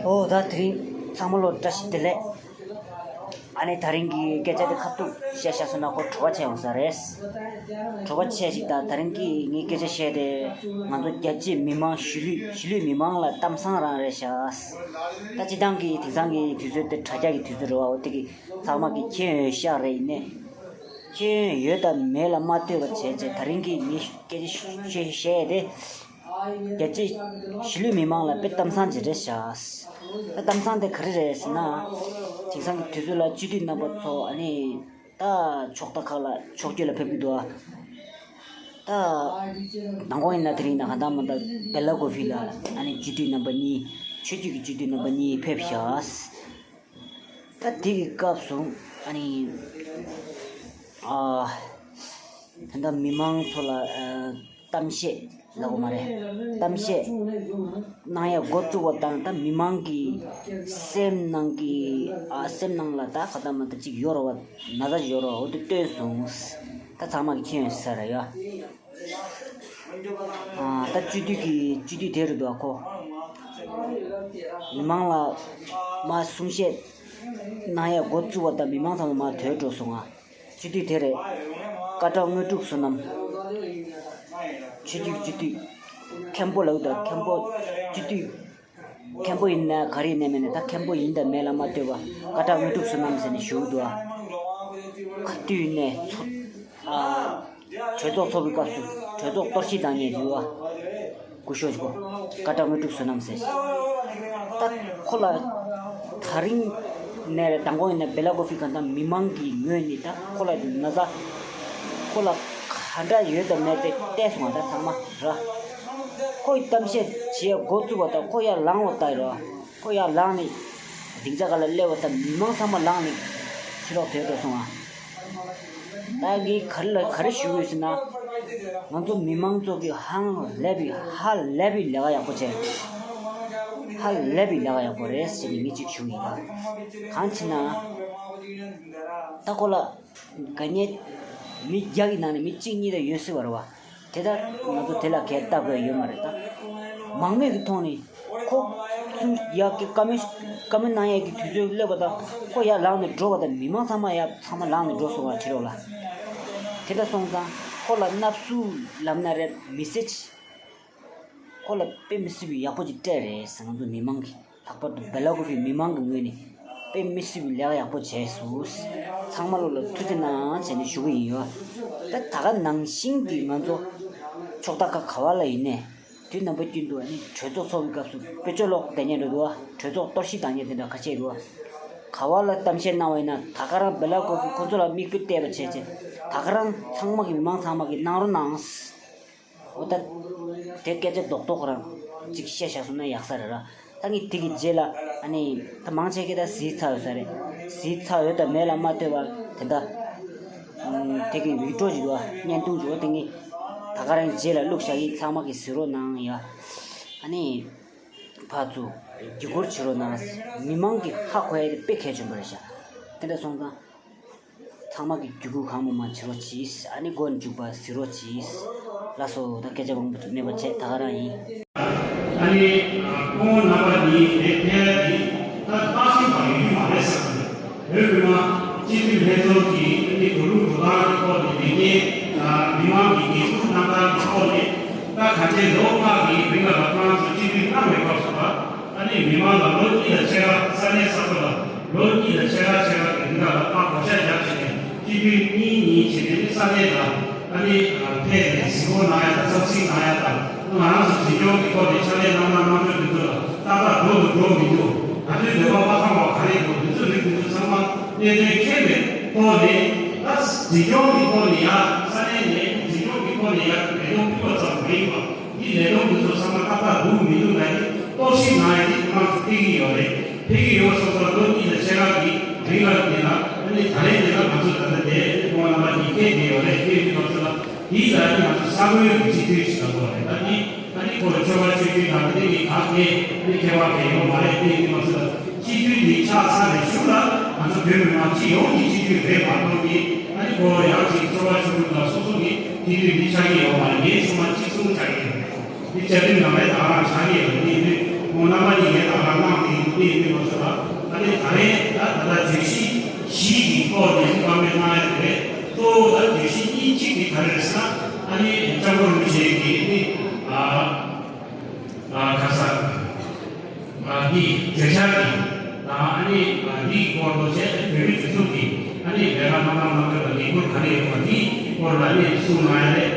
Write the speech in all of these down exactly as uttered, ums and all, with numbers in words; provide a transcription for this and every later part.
ཨོ་ད་དེ་རིང་ཚང་མ་ལོ་བཀྲ་ཤིས་བདེ་ལེགས། ཨ་ནི་དེ་རིང་གི་སྐད་ཆ་དེ་ཁ་ཐུག་བཤད་བཤད་སོང་ན་ཁོ་དྲི་བ་བྱས་ཡོང་ས་རེད། དྲི་བ་བྱས་ཤིག་ད་དེ་རིང་གི་ངའི་སྐད་ཆ་བཤད་དེ་ང་ཚོ་རྒྱལ་གཅེས་མི་མང་གཞིས་ལུས་གཞིས་ལུས་མི་མང་ལ་གཏམ་བཟང་རང་རེད་ཤག་ད་སྤྱི་བཏང་གི་དེང་སང་གི་དུས་ཚོད་དེ་དྲ་རྒྱ་གི་དུས་ཚོད་རེད་བ། འོ་དེ་གི་ཚང་མ་གི་མཁྱེན་ཡོད་ཤག་རེད། ཡིན་ནའི་མཁྱེན་ཡོད་དང་མེད་ལ་མ་ལྟོས་པ་བྱས་བྱས་དེ་རིང་གི་ངའི་སྐད་ཆ་བཤད་བཤད་དེ། རྒྱལ་གཅེས་གཞིས་ལུས་མི་མང་ལ་དཔེ་གཏམ་བཟང་ཅིག་རེད་ཤག་ད་གཏམ་བཟང་དེ་ག་རེ་རེད་ཟེར་ན། དེང་སང་གི་དུས་ཚོད་ལ་སྤྱི་འཐུས་རྣམ་པ་ཚོ་ཨ་ནི་ད་ཕྱོགས་མཐའ་ཁག་ལ་ཕྱོགས་བསྐྱོད་ལ་ཕེབས་ཀྱི་འདུག་ད་མདང་དགོང་ཡིན་ན་དེ་རིང་ན་ག་ད་མ་ད་སྦེ་ལ་ཀོ་ཕི་ལ་ཨ་ནི་སྤྱི་འཐུས་རྣམ་པ་གཉིས་ཆོས་བརྒྱུད་ཀྱི་སྤྱི་འཐུས་རྣམ་པ་གཉིས་ཕེབས་ཤག་ད་དེ་གི་སྐབས་སུ་ཨ་ནི་ཨ་ད་ལྟ་མི་མང་ཚོ་ལ་ཨ་གཏམ་བཤད་ལབ་དགོས་མ་རེད། གཏམ་བཤད་གནང་ཡ་འགོ་བཙུགས་པ་དང་ད་མི་མང་གི་སེམས་ནང་གི་ཨ་སེམས་ནང་ལ་ད་ག་ད་མ་ད་ཅིག་ཡོད་རེད་བ། ན་ཚ་ཅིག་ཡོད་རེད་བ། འོ་དེ་བཏོན་སོང་། ད་ཚང་མ་གི་མཁྱེན་ཡོད་ས་རེད་ཡ། ཨ་ད་སྤྱི་འཐུས་ཀྱི་སྤྱི་འཐུས་དེ་རེད་འདུག་ཨ་ཁོ། མི་མང་ལ་མ་གསུང་བཤད་གནང་ཡ་འགོ་བཙུགས་པ་དང་མི་མང་ཚང་མ་མར་ཐོན་འགྲོ་སོང་ང་། སྤྱི་འཐུས་དེ་རེད། སྐད་གྲགས་དངོས་གྲུབ་བསོད་ནམས། ཆོས་བརྒྱུད་སྤྱི་འཐུས། མཁན་པོ་ལབ་དང་མཁན་པོ་སྤྱི་འཐུས། མཁན་པོ་ཡིན་ན་ག་རེ་ཡིན་ན་མེད་ན་ད་མཁན་པོ་ཡིན་དང་མེད་ལ་མ་ལྟོས་པ་སྐད་གྲགས་དངོས་གྲུབ་བསོད་ནམས་ཟེར་ནས་ཞུ་གི་འདུག་ཨ། ག་དུས་ཡིན་ནའི་ཚོ་ཨ་གྲོས་ཚོགས་ཚོགས་པའི་སྐབས་སུ་གྲོས་ཚོགས་གཏོར་བཤིག་བཏང་མཁན་ཞུ་བ། སྐུ་ཞབས་ཀྱི་སྐད་གྲགས་དངོས་གྲུབ་བསོད་ནམས་ཟེར། ད་ཁོ་ལ་ད་རིང་ནས་རེད། མདང་དགོང་ཡིན་ན་སྦེ་ལ་ཀོ་ཕི་ག་ད་མི་མང་གི་ངོས་ནས་ད་ཁོ་ལ་ན་ཚ་ཁོ་ལ་ག་འདྲ་ཡོད་དང་མེད་དེ་བལྟས་སོང་བ་ད་ཚང་མ་ར། ཁོ་ཡི་གཏམ་བཤད་བྱེད་འགོ་བཙུགས་པ་དང་ཁོ་ཡར་ལངས་པ་ལྟ་ཡི་ར། ཁོ་ཡར་ལངས་ནས་སྡིངས་ཆ་སྒང་ལ་སླེབས་པ་དང་མི་མང་ཚང་མ་ལངས་ནས་ཕྱི་ལོགས་ཐོན་འགྲོ་སོང་ང་། ད་ངས་ག་རེ་ལ་ག་རེ་ཞུ་དགོས་ཟེར་ན། ང་ཚོ་མི་མང་ཚོ་གི་ཧང་ལས་པའི་ཧ་ལས་པའི་ལས་ཀ་ཡག་པོ་བྱས། ཧ་ལས་པའི་ལས་ཀ་ཡག་པོ་རེད་ཟེར་ནས་ངས་གཅིག་ཞུ་ཡིན་ད། གང་ཕྱིན་ན། ད་ཁོ་ལ་དགའ་ཉེ་མི་བརྒྱ་གི་ནང་ནས་མི་གཅིག་གཉིས་དང་ཡོད་སྲིད་པ་རེད་བ། དེ་ལྟར་ང་ཚོ་དེ་ལ་གལ་ལྟ་དགོས་ཡོད་མ་རེད་ད། མང་མོས་ཀྱི་ཐོག་ནས་ཁོ་ཚུར་ཡར་གི་བཀའ་མོལ་བཀའ་མོལ་གནང་ཡས་ཀྱི་དུས་ཚོད་སླེབས་པ་དང་ཁོ་ཡར་ལངས་ནས་འགྲོ་བ་དང་མི་མང་ཚང་མ་ཡར་ཚང་མ་ལངས་ནས་འགྲོ་སོང་བ་ཕྱི་ལོགས་ལ། དེ་ལྟར་སོང་ཙང་ཁོ་ལ་སྣ་སུ་ལབ་ན་རེད་མི་སེ་ཇི། ཁོ་ལ་དཔེ་མི་སྲིད་པའི་ཡག་པོ་ཅིག་སྤྲད་རེད་ཟེར། ང་ཚོ་མི་མང་གི་ལྷག་པར་དུ་སྦེ་ལ་ཀོ་ཕི་མི་མང་གི་ངོས་ནས་དཔེ་མི་སྲིད་པའི་ལས་ཀ་ཡག་པོ་བྱས་སོང་། ཚང་མ་ལོ་ལ་ཐུགས་རྗེ་གནང་བྱས་ནས་ཞུ་གི་ཡིན་ཡོད། ད་ད་ག་ནང་བཞིན་གྱི་ང་ཚོ་ཕྱོགས་མཐའ་ཁག་ག་བ་ལ་ཡིན་ནའི་དུས་རྣམ་པ་ཀུན་ཏུ་ཨ་ནི་གྲོས་ཚོགས་ཚོགས་པའི་སྐབས་སུ་དཔེ་བརྗོད་ལོག་བསྡད་མཁན་རེད་འདུག་བ། གྲོས་ཚོགས་གཏོར་བཤིག་བཏང་མཁན་དེ་འདྲ་ཁ་ཤས་འདུག་བ། ག་བ་ལ་གཏམ་བཤད་གནང་བ་ཡིན་ན་ད་ག་རང་སྦེ་ལ་ཀོ་ཕི་ཁོ་ཚོ་ལ་མིག་དཔེ་བལྟས་པ་བྱས་བྱས་ད་ག་རང་ཚང་མ་གི་མི་མང་ཚང་མ་གི་གནང་རོགས་གནང་། འོ་ད། དེ་སྐད་ཆ་རྡོག་རྡོག་རང་གཅིག་བཤད་བཞག་སོང་ན་ཡག་ས་རེད་ར། ད་ངས་དེ་གི་རྗེས་ལ་ཨ་ནི་ད་མང་ཆེ་གི་ད་གཟིགས་ཚར་ཡོད་ས་རེད། གཟིགས་ཚར་ཡོད་དང་མེད་ལ་མ་ལྟོས་པར་དེ་འདྲ། ཨམ། དེ་གི་བི་ཌི་ཡོ་ཅིག་འདུག་བ་བརྙན་ཐུང་ཅིག་འོ་དེ་ངས་ད་ག་རང་རྗེས་ལ་བླུགས་བཞག་ཡིན། ཚང་མ་གི་གཟིགས་རོགས་གནང་ཡ། ཨ་ནི། ཕར་ཚུར་བརྒྱུད་སྐུར་བྱེད་རོགས་གནང་། མི་མང་གི་ཧ་གོ་ཡ་དེ་དཔེ་གལ་ཆེན་པོ་རེད་ཤག་དེ་འདྲ་སོང་ཙང་། ཚང་མ་གིས་བརྒྱུད་སྐུར་གང་མང་མང་བྱེད་རོགས་གྱིས། ཨ་ནི་མགོ་མཇུག་པ་གཟིགས་རོགས་གྱིས། ལགས་སོ། ད་སྐད་ཆ་མང་པོ་མེད་པ་བྱས་ད་ག་རང་ཡིན། ཨ་ནི་སྐུ་ངོ་རྣམ་པ་གཉིས་དེ་ཕེབས་ཡ་འདི་ད་བརྟག་ཞིབ་པ་ཡོད་རྒྱུ་མ་རེད་བསམ་གི་འདུག་བོད་མི་མང་སྤྱི་འཐུས་ལྷན་ཚོགས་ཀྱི་ཨ་ནི་འགྲོ་ལུགས་འགྲོ་སྟངས་ཀྱི་ཐོག་ནས་ལས་འགན་དང་མི་མང་གི་འགན་འཁུར་གནང་སྟངས་ཀྱི་ཐོག་ནས་ད་ག་ཚོད་ལོ་ལྔ་གི་རིང་ལ་ལ་ཁོང་ཚོས་སྤྱི་འཐུས་གནང་བའི་སྐབས་སུ་ད། ཨ་ནི་མི་མང་ལ་ལོ་གཉིས་དང་ཕྱེད་ཀ་ས་གནས་གསར་པ་ལ་ལོ་གཉིས་དང་ཕྱེད་ཀ་ཕྱེད་ཀ་གི་རིང་ལ་ལ་ཕར་བགོ་བཤའ་རྒྱབ་བྱས་ནས་སྤྱི་འཐུས་གཉིས་གཉིས་བྱས་ནས་ས་གནས་ལ་ཨ་ནི་ཕེབས་ནས་གཟིགས་སྐོར་གནང་ཡ་དང་ཚབ་གཟིགས་གནང་ཡ་དང་ང་རང་ཚོ་འཛིན་སྐྱོང་གི་ཐོག་ནས་ཕྱག་ལས་གནང་གནང་གནང་ཕྱོགས་འདི་ཚོ་ལ་ཏག་ཏག་འགྲོ་འདུག་འགྲོ་མི་འདུག་ད་དུང་འདོད་པ་མ་ཁེངས་པ་ག་རེ་འདུག་འདི་ཚོ་རིགས་འདི་ཚོ་ཚང་མ་གནད་དོན་མཁྱེན་པའི་ཐོག་ནས་ད་འཛིན་སྐྱོང་གི་ཐོག་ནས་ཡ་ས་གནས་ནས་འཛིན་སྐྱོང་གི་ཐོག་ནས་ཡ་ལས་དོན་ཕུལ་བ་ཙམ་མ་ཡིན་པ། འདི་ལས་དོན་འདི་ཚོ་ཚང་མ་ཏག་ཏག་འདུག་མི་འདུག་ལ་ནི་གཏོར་བཤིག་གནང་ཡ་འདི་ང་ཚོ་ཕེབས་ཀྱི་ཡོད་རེད། ཕེབས་ཀྱི་ཡོད་སོང་ཙང་ལོ་གཉིས་དང་ཕྱེད་ཀ་གི་རིང་ལ་འདི་ལ་ཨ་ནི་ད་རེས་འདི་ལ་ང་ཚོ་ད་ལྟ་དེ་ཁོང་རྣམ་པ་གཉིས་ཕེབས་བསྡད་ཡོད་རེད། ཕེབས་ཡོད་སོང་ཙང་འདི་ལ་ནི་ང་ཚོ་ས་བོན་གྱི་སྤྱི་འཐུས་ཞིག་ལ་གོ་རེད། ད་འདི་ཨ་ནི་ཁོ་ཆོལ་ཁ་ཆོས་བརྒྱུད་དང་འདི་གི་ག་གེ་ཨ་ནི་ཁྱད་པར་གང་ཡོད་མ་རེད། ཕེབས་ཡོད་སོང་ཙང་སྤྱི་འཐུས་འདི་ཆགས་ཚར་བའི་གཞུག་ལ་ང་ཚོ་བོད་མི་མང་སྤྱི་ཡོངས་ཀྱི་སྤྱི་འཐུས་རེད་མ་གཏོགས་ཀྱི་ཨ་ནི་ཁོ་ཡང་ཅིག་ཆོལ་ཁ་ཆོས་ལུགས་དང་སོ་སོ་གི་སྤྱི་འཐུས་འདི་ཆགས་ཀྱི་ཡོད་མ་རེད། ངའི་ཆུང་མ་གཅིག་གསུམ་ཆགས་ཀྱི་ཡོད་རེད། འདི་བཅའ་ཁྲིམས་ནང་ལ་དང་རང་ཆགས་ཀྱི་ཡོད་པ་འདི་ཡིན་དུས་ཁོང་རྣམ་པ་གཉིས་ཀྱིས་དང་རང་གནང་འདི་འདི་ཡིན་དུས་ལོ་ས་ལ་ཨ་ནི་ད་རེས་ད་ད་ལྟ་བརྗོད་གཞི་བཞི་གི་ཐོག་ནས་བཀའ་མོལ་གནང་ཡ་དེ་རེད། གཙོ་བོ་ད་བརྗོད་གཞི་གཉིས་གཅིག་དེ་ག་རེ་རེད་ཟེར་ན་ཨ་ནི་ལྕམ་སྐུ་རིན་པོ་ཆེ་གིས་ནི་ཨ་ཨ་ག་ས། ཨ་འདི་བརྗོད་བྱ་འདི་དང་ཨ་ནི་ཨ་འདིའི་སྐོར་ལ་བྱས་ཏེ་བོད་མི་སྒྲིག་འཛུགས་ཀྱི་ཨ་ནི་ལས་ཀ་སྣ་མང་གནང་སྟངས་ལ་ལས་འགུལ་ག་རེ་ཡོད་པ་འདིའི་སྐོར་ལ་ཨ་ནི་གསུངས་གནང་ཡ་རེད།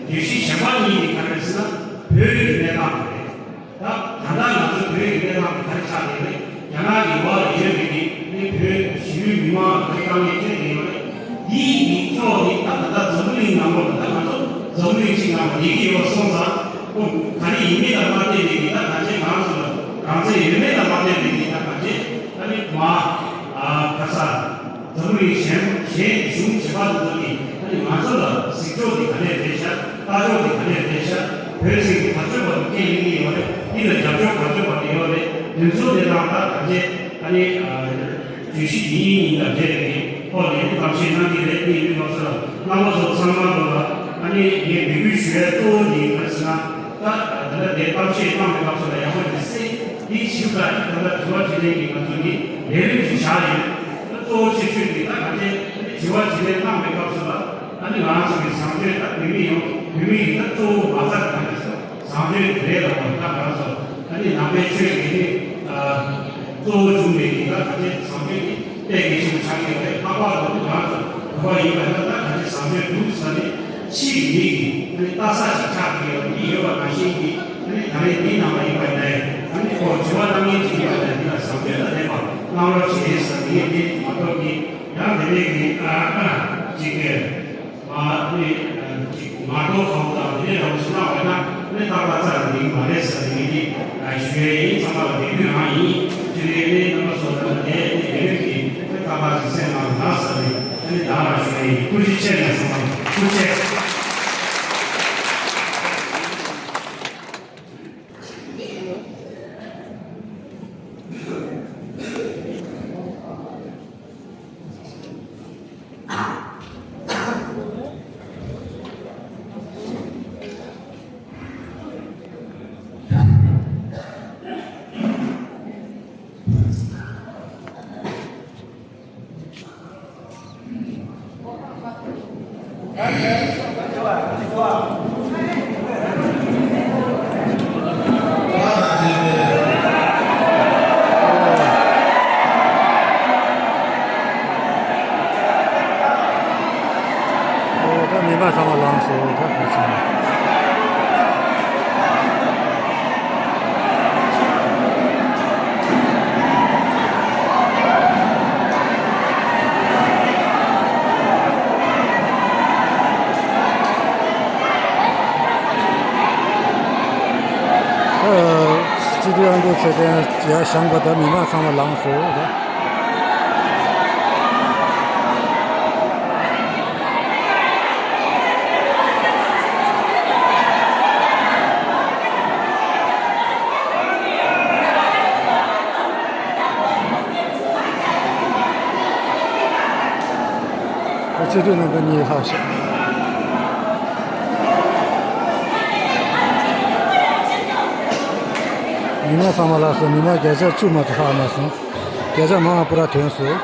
བརྗོད་གཞི་གཞན་པ་གཉིས་ནི་ག་རེ་རེད་ཟེར་ན་བོད་ཀྱི་གནས་སྟངས་རེད། ད་ད་ལྟ་ང་ཚོ་བོད་ཀྱི་གནས་སྟངས་ག་རེ་ཆགས་ཡོད་རེད། རྒྱ་ནག་གི་འོག་ལ་ཡོད་པའི་གི་ཨ་ནི་བོད་གཞིས་ལུས་མི་མང་ལ་ག་རེ་དཀའ་ངལ་འཕྲད་བསྡད་ཡོད་རེད། འདིའི་ཡིག་ཚོགས་ནི་ད་ད་ལྟ་འཛམ་བུ་གླིང་ནང་ལོགས་ལ་ད་ང་ཚོ་འཛམ་བུ་གླིང་གཅིག་ནང་ལ་ཡི་གེ་ཡོད་པ་སོང་ཙང་ཁོ་ག་རེ་ཡིན་མིན་ལ་མ་བལྟས་པའི་གི་ད་གང་ཅི་ང་ཚོ་ལ་གང་ཚེ་ཡོད་མེད་ལ་མ་བལྟས་པའི་གི་ད་གང་ཅི་ཨ་ནི་མ་ཨ་ག་ས་འཛམ་བུ་གླིང་གཞན་གཞན་གཞུང་བྱེ་བྲག་དེ་ཚོ་གི་ཨ་ནི་ང་ཚོ་ལ་གཟིགས་ཕྱོགས་དེ་ག་ནས་རེད་ཤག་ལྟ་ཕྱོགས་དེ་ག་ནས་རེད་ཤག་བོད་ཟེར་གི་ག་ཚོད་བར་དུ་སྐད་ཡིན་གི་ཡོད་རེད། འདི་ལ་རྒྱབ་སྐྱོར་ག་ཚོད་བར་དུ་ཡོད་རེད། དེ་ཚོ་དེ་དང་ད་གང་ཅི་ཨ་ནི་ཨ། བརྗོད་གཞི་འདི་གཉིས་དང་འབྲེལ་བའི་ཐོག་ནས་གཏམ་བཤད་གནང་གི་རེད། དེ་ཡིན་དུས་ང་ཚོ་ལ་རྣམ་པ་ཚོ་ཚང་མ་ལོ་ལ་ཨ་ནི་ངས་འབོད་སྐུལ་ཞུ་ཡ་གཙོ་བོ་འདི་ག་རེ་ཟེར་ན་ད་ད་ལྟ་དེ་གཏམ་བཤད་གནང་བའི་སྐབས་སུ་ལ་ཡག་པོ་ཅིག་གསན་འདི་ཞིབ་ལ་ད་ལྟ་དྲི་བ་དྲིས་ལན་གྱི་ང་ཚོ་གི་ལས་རིམ་ཅིག་བཞག་ཡོད། ད་གཙོ་བོ་ཆེ་ཤོས་འདི་ད་ག་འདྲའི་དྲི་བ་དྲིས་ལན་གནང་བའི་སྐབས་སུ་ལ་ཨ་ནི་ང་ཚོ་གི་བཟང་སྤྱོད་ད་བོད་མི་ཡོངས་བོད་མི་ཡི་ད་གཙོ་བོ་མ་རྩ་ག་རེ་ཟེར། བཟང་སྤྱོད་རེད་ལ་བ་ད་ག་རེ་ཟེར། ཨ་ནི་ནང་པའི་ཆོས་ཀྱི་ནི་ཨ་གཙོ་བོ་བྱུང་བའི་ཡིན་ན་ད་ཆ་བཟང་སྤྱོད་ཀྱི་དཔེ་གལ་ཆེན་པོ་ཆགས་ཀྱི་ཡོད་རེད། ལྷག་པར་དུ་ང་ཚོ་བོད་པ་ཡིན་པ་ཡིན་ན་ད་ད་ཆ་བཟང་སྤྱོད་འདུག་ཟེར་ནས་ཕྱིའི་མི་གིས་ཨ་ནི་ལྟ་ས་ཞིག་ཆགས་ཀྱི་ཡོད་ཡོད་པ་ནང་བཞིན་གྱི་ཨ་ནི་ད་རེས་འདིའི་ནང་ལ་ཡིན་པ་ཡིན་ན་ཨ་ནི་ཁོ་དྲི་བ་གནང་མཁན་ཅིག་ཡིན་པ་ཡིན་ན་འདི་ལ་བཟང་སྤྱོད་ལ་ལྷག་པ་གནང་རོགས་བྱེད་ཟེར་ནས་འདི་མ་གཏོགས་ཀྱི་ཡང་དེ་འདྲའི་གི་ཨ་ཨ་ཅིག་གི་མ་ནི་ཅིག་མ་གཏོགས་གང་དང་དེ་འདྲའི་རང་བཞིན་སྣང་བ་ན་ནི་རྟག་པར་རྩ་ལ་འདི་མ་རེད་ཟེར་ནས་འདི་ཞུ་ཡས་ཡིན། ཚང་མ་ལ་འདི་དུས་རང་ཡིན། དེ་ནས་ནི་རྣམ་པ་ཚོ་ལ་དེ་ནི་དེ་རིང་གི་རྟག་པར་གྱི་སེམས་ནང་ལ་ཟེར་ནས་ནི་བདག་ལ་ཞུ་ཡས་ཡིན། ཐུགས་རྗེ་ཆེ་ལ་ཚང་མ་ཐུགས་རྗེ་ཆེ། ཨོ་ད་མི་མང་ཚང་མ་ལངས་སོང་། ད་ག་ཚོད། ཨ། སྤྱི་འཐུས་ཨ་འབྲུག་ཚེ་བརྟན་ཡར་བཞེངས་པ་དང་མི་མང་ཚང་མ་ལངས་སོང་། ཨ། སྤྱི་འཐུས་རྣམ་པ་གཉིས་ལྷག་ཤག་མི་མང་ཚང་མ་ལྷག་སོང་། མི་མང་བརྒྱ་ཆ་བཅུ་མ་གཏོགས་ལྷག་མ་སོང་། བརྒྱ་ཆ་མང་བ་པུ་ར་ཐོན་སོང་།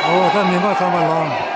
ཨོ་ད་མི་མང་ཚང་མ་ལངས།